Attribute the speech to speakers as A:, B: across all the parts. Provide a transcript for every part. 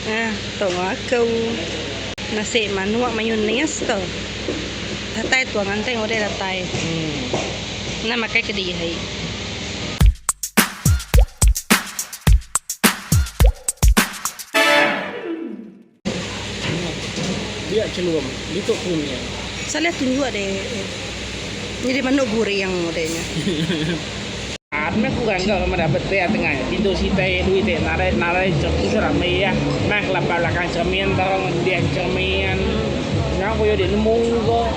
A: Ah, tu aku. Nasi manuk mayonnaise tu. Datai tu nganti udah datai. Hmm. Nak makai ke diri.
B: Biak chelum ditu kuning.
A: Salah tunjuk deh. Jadi manuk guring udah nya.
B: Meh kurang ga meda betik tengah pintu sitai duit ti nadai nadai rami iya meh kelapa belakang cermin tarung dian cermin nya ku iya nemu ga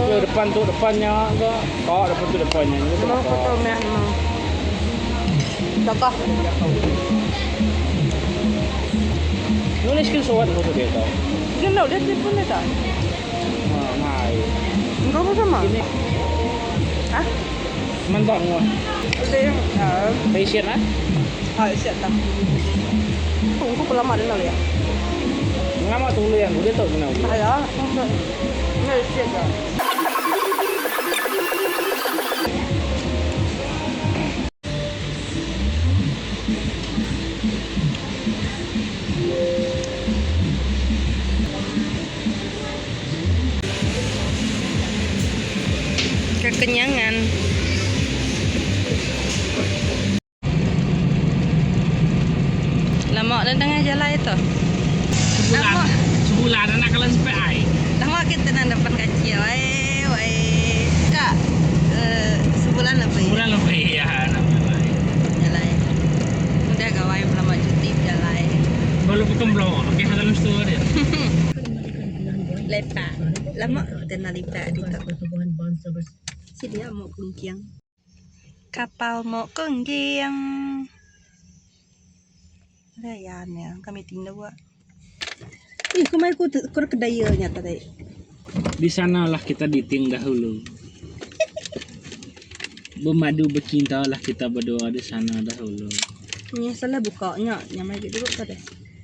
B: ku depan tu depan nya ga ka depan tu depan nya
A: Mau ko tau meh nemu. Tokoh.
B: Nulis screenshot ko tu dia tu.
A: Dia nak dia telefon dia tak?
B: Ha ngai.
A: Engkau pun sama? Ha?
B: Mantap ngua.
A: Udah yang ha.
B: Patient ah.
A: Ha, siap tak. Engkau pelama dia nak ya.
B: Lama tu yang udah tu kena.
A: Ya. Ni siap dah. Kekenyangan. Lama dah tengah jalan itu.
B: Sebulan. Sebulan anak kalian sampai ai.
A: Lama kita nak depan kecil. Eh, weh. Kak, sebulan lebih.
B: Sebulan lebih ya.
A: Jalan. Udah gawai lama cuti jalan.
B: Baru potong blok. Okey, dalam store dia.
A: Lepak. Lama kita nak lepak di tu. Sini ya mau kungkiang. Kapal mau kungkiang. Ada ya ni, kami tinggal buat. Ih, kau mai ku ku kedai nya tadi.
B: Di sanalah kita diting dahulu. Bermadu bercintalah kita berdua di sana dahulu.
A: Ni salah buka nya, nya mai duduk tadi.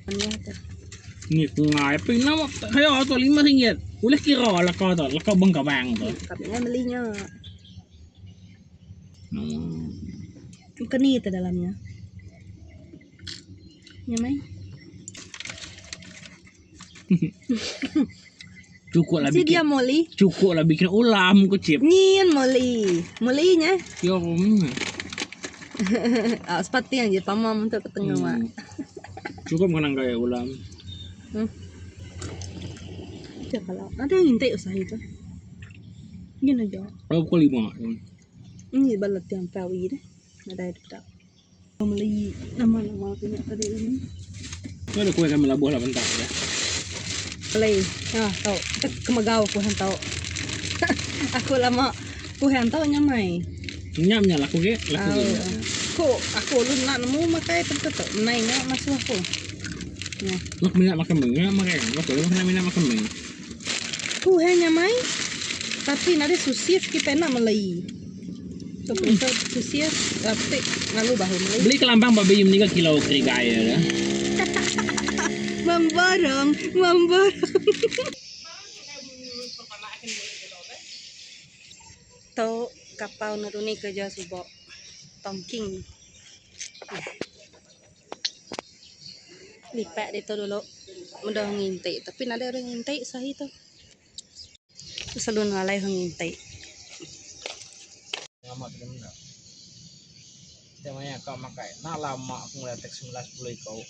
A: Ni tu.
B: Ni ngai pi nama kaya tu RM5. Boleh kira lah kau tu, lah kau bengkabang tu.
A: Kami ngai belinya. Bukan ni tu dalamnya. Nya mai.
B: Cukup lah
A: Si
B: bikin.
A: dia moli.
B: Cukup lah bikin ulam ku cip.
A: Nyin moli. Molinya.
B: Ya.
A: Ah, seperti yang je pamam untuk ke tengah mak.
B: Cukup kenang gaya ulam.
A: Ya kalau ada yang ngintai usaha itu. Gini aja.
B: Oh, pukul 5.
A: Ini balat yang pawi deh. Ada itu tak. Beli nama-nama punya tadi ini.
B: Kau ada kuih kami labuh lah bentar ya.
A: Beli. Ah, tahu. Kemegau aku han tahu. Aku lama aku han tahu nyamai.
B: Nyam nya laku ke? Laku ke.
A: Aku aku lu nak nemu makai tempat tu. Naiknya masuk aku. Ya.
B: Nak minat makan mie, makan. Nak kalau nak minat makan mie.
A: Aku han nyamai. Tapi nade susif kita nak melai. So, susif tapi lalu bahu melai.
B: Beli kelambang babi meninggal kilo kerigai ya.
A: Memborong, memborong. Tu kapal neruni kerja subok Tongking. Lipat dia tu dulu. Mudah ngintai, tapi nada orang ngintai sahi tu. Selalu nalai orang ngintai.
B: Lama tu mana? Temanya kau makai. Nak lama aku mulai tek 9 10 kau.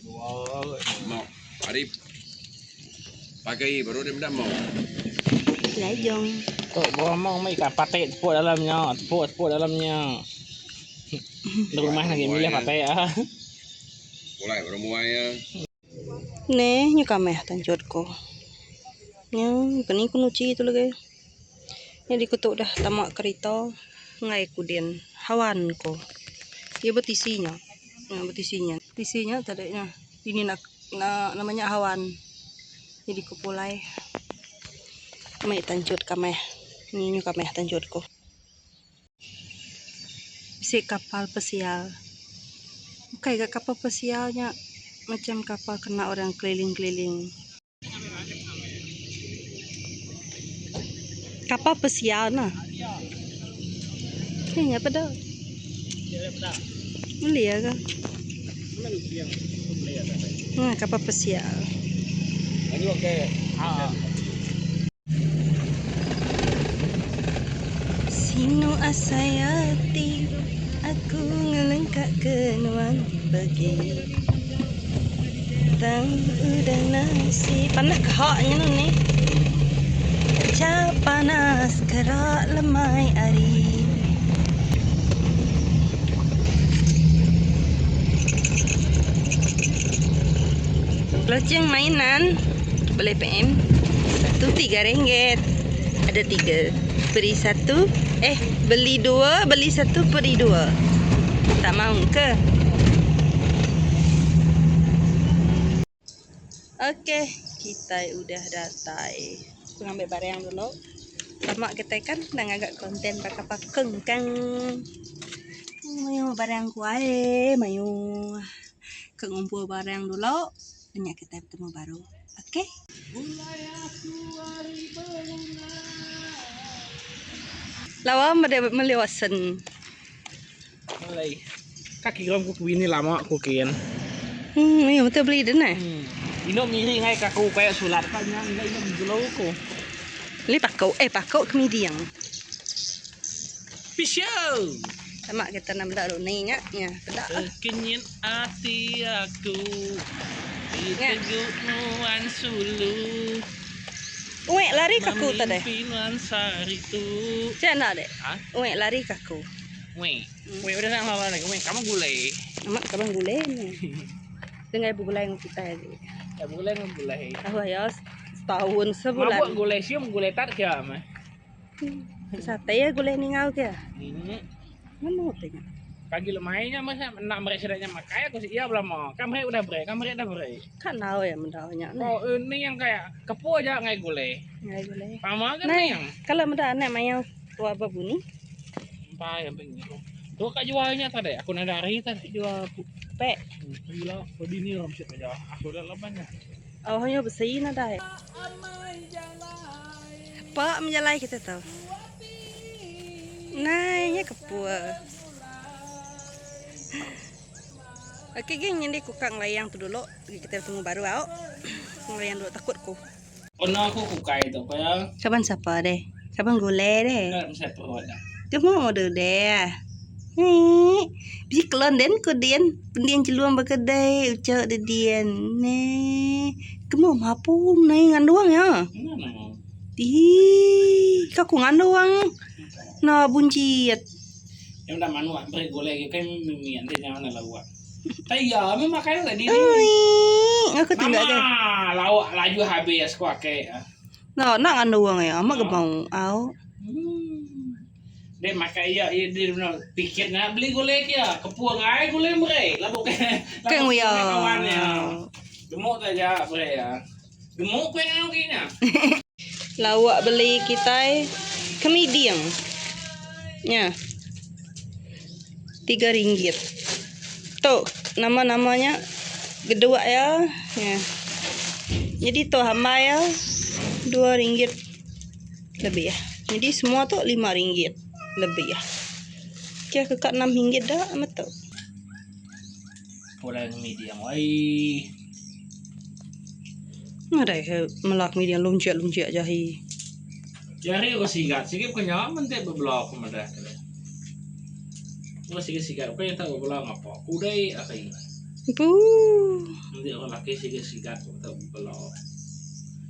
B: Dua.
C: Mau hari pagi baru dia dah mau.
A: Lajong.
B: Tu bawa mau mai ikan patik tepuk dalamnya, tepuk tepuk dalamnya. Di rumah lagi milih patik ah.
C: Mulai baru mulai ya.
A: Neh, nyu kameh tanjut ko. Nya, keni ku nuci tu lagi. Nya dikutuk dah tamak kereta ngai ku din hawan ko. Dia bertisinya. Ya, bertisinya. Tisinya tadanya. Ini nak, nak namanya hawan. Jadi ku pulai. Mai tanjut kameh. Ni nyu kameh tanjut ko. Si kapal pesiar. Bukan ke kapal pesiarnya macam kapal kena orang keliling-keliling. Kapal pesiar nah. Ni apa dah? Beli ya ke? Hmm, kapal pesiar. Sinu asai ati aku ngelengka ke nuan pegi. Tang udah nasi panah ke hak nya nu ni. Taja panas kerak lemai ari. Loceng mainan boleh PM satu 3 ringgit. Ada 3. Beri satu eh beli 2 beli 1 beri 2. Tak mau ke? Okey, kita udah datai. Aku ngambil barang dulu. Lama kita kan dah ngaga konten baka pakeng kan. Mayuh barang ku ai, mayuh. Ke ngumpul barang dulu. Nya kita betemu baru. Okey. Lawa meli wasen.
B: Malai. Kaki rom ku bini lama ku kin.
A: Iya betul beli dah nah.
B: Ino miri ngai ka ku kayak sulat ka nya ina ino bejulau ku.
A: Beli pakau eh pakau ke midi yang.
B: Pisau.
A: Sama kita nak benda ni nya nya peda.
B: Kenyit ati aku. Ditegu nuan sulu.
A: Uek lari ke aku tadi.
B: Mimpi nuan sehari tu.
A: Cik nak dek.
B: Ha?
A: Uek lari ke aku.
B: Weh. Weh udah nak lawan lagi. Weh, kamu gulai.
A: Amat kamu gulai ni. Dengar ibu gulai dengan kita lagi.
B: Ya gulai dengan gulai.
A: Tahu ya setahun sebulan.
B: Mabuk gulai sium gulai tat ke mah.
A: Sate ya gulai ni ngau ke. Mana tengok.
B: Pagi lemainya masa nak mereka sedaknya makai aku sih iya belum mau. Kamu udah bre, kamu udah bre.
A: Kan tahu ya mendaunya.
B: Oh ini yang kayak kepu aja ngai gulai.
A: Ngai gulai.
B: Pama kan
A: Nah,
B: yang.
A: Kalau menda anak mayau tua babuni.
B: Empai yang pengen. Tuh kak jualnya tadi, aku nadari tadi.
A: Jual pek.
B: Gila, bini orang siap aja. Aku udah lamanya.
A: Oh, hanya besi nadai. Pak menjalai kita tahu. Nah, nya kepua. Okey geng, ini ku kang layang tu dulu. Kita tunggu baru au. Layang dulu takut ku.
B: Ono aku kukai tu kaya.
A: Kaban siapa deh? Kaban gulai deh.
B: Enggak siapa ada.
A: Kamu ada deh. Ni, biji kelon den ku dien, pendian celuang berkedai, ucap de dien. Ni, kamu mampu ni nganduang ya.
B: Mana?
A: Ih, kau ku nganduang. Nah, buncit.
B: Yang dah manu beri gulai kan mimian dia jangan lawa. Taya, memang makan tadi ni.
A: Ui, aku tinggal ke.
B: Mama, lawak laju habis aku akek.
A: Nah, nak nganduang ya, amak ke mau au.
B: Dia makan iya, dia dia pikir nak beli gulai kia, kepuang ai gulai mere. Lah bukan.
A: Kan ya.
B: Kawannya. Gemuk saja bere ya. Gemuk kau yang kini.
A: Lawak beli kita kemidiang. Ya. 3 ringgit. Tuh, nama-namanya gedua ya. Ya. Jadi tuh hamba ya 2 ringgit lebih ya. Jadi semua tuh 5 ringgit lebih ya. Kira kekak 6 ringgit dah amat tu.
B: Pulang mediang wai.
A: Ada ke melak mediang loncat-loncat jahi.
B: Jari aku sigat, sikit punya mentek berbelah aku madah. Aku sigat-sigat, aku yang tahu berbelah apa. Kudai akai.
A: Puh.
B: Nanti orang laki sigat-sigat aku tahu berbelah.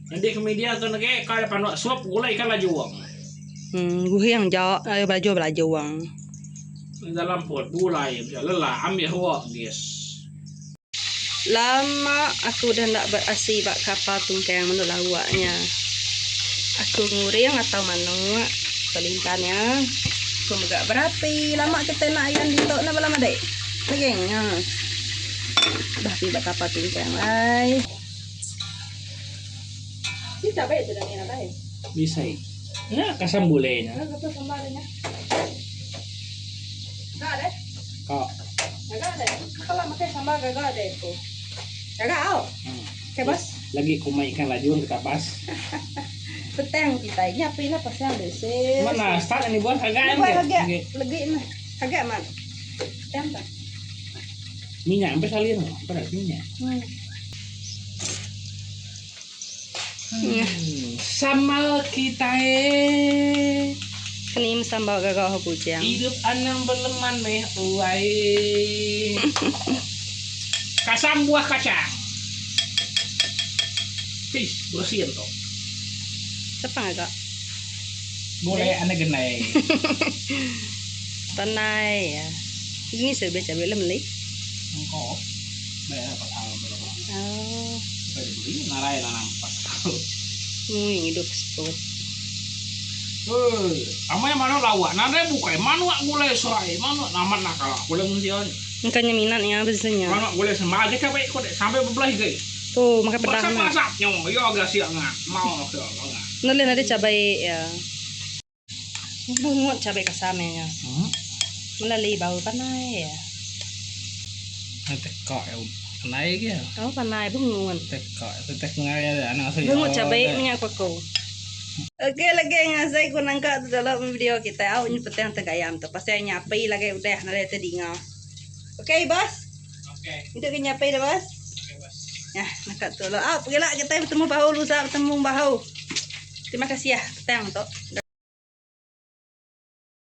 B: Nanti ke media tu nak kau ada panuk suap gulai ikan laju uang.
A: Gue yang jauh, ayo belajar belajar uang.
B: Dalam perut gulai, lelah ambil hawa, guys.
A: Lama aku dah nak berasi bak kapal tungkang menurut lawaknya. Aku nguring atau manuk pelintannya. Aku megak berapi. Lama kita nak ayam di tok nak lama dek. Lagi nya. Berapi bak kapal tungkang lai. Bisa baik sudah ni nak baik.
B: Bisa. Ya, kasam bolehnya.
A: Nah, kata sambalnya. Gak ada.
B: Kok.
A: Gak ada. Kalau makan sambal gak ada itu. Gak au. Okay, bos.
B: Lagi kumai ikan laju ke kapas.
A: Petang kita ini apa ini pasang deh.
B: Mana start ini buat harga
A: Ini buat harga. Lagi nah. Harga man. Petang tak.
B: Minyak sampai salin tu. Apa dah minyak. Sambal kitai.
A: Keni sambal gaga ho bujang.
B: Idup anang beleman meh uai. Kasam buah kacang. Fish bersin tu.
A: Sapa ngaga?
B: Gulai anak genai.
A: Panai ya. Ini saya baca bela meli.
B: Engkau. Bayar pasal berapa?
A: Oh.
B: Supaya dibeli narai nanam pasal.
A: Yang hidup seput.
B: Hei, amai manuk lawak, nadai bukai, manuk gulai serai, manuk amat nakal aku lah mensia ni.
A: Bukannya minat ya biasanya.
B: Manuk gulai serai, agak cabai kau dek sampai berbelah gai.
A: Tu makan pedah.
B: Masak masak nyo, ya agak siap ngah, mau ke ngah.
A: Noleh ada cabai ya. Bungut cabai kasam ya. Melalui bau panai ya.
B: Tekak ya, panai ke?
A: Oh panai bungut.
B: Tekak, tek ngai ada anak saya.
A: Bungut cabai minyak koko. Okey lagi ngasai ku nangka tu dalam video kita. Au ni petang tegayam tu. Pasal nyapai lagi udah nare terdinga. Okey bos.
B: Okey.
A: Untuk ke nyapai dah bos.
B: Okey bos.
A: Ya, nak tu lah. Ah, pergilah kita bertemu bahu lusa bertemu bahu. Terima kasih ya petang tu.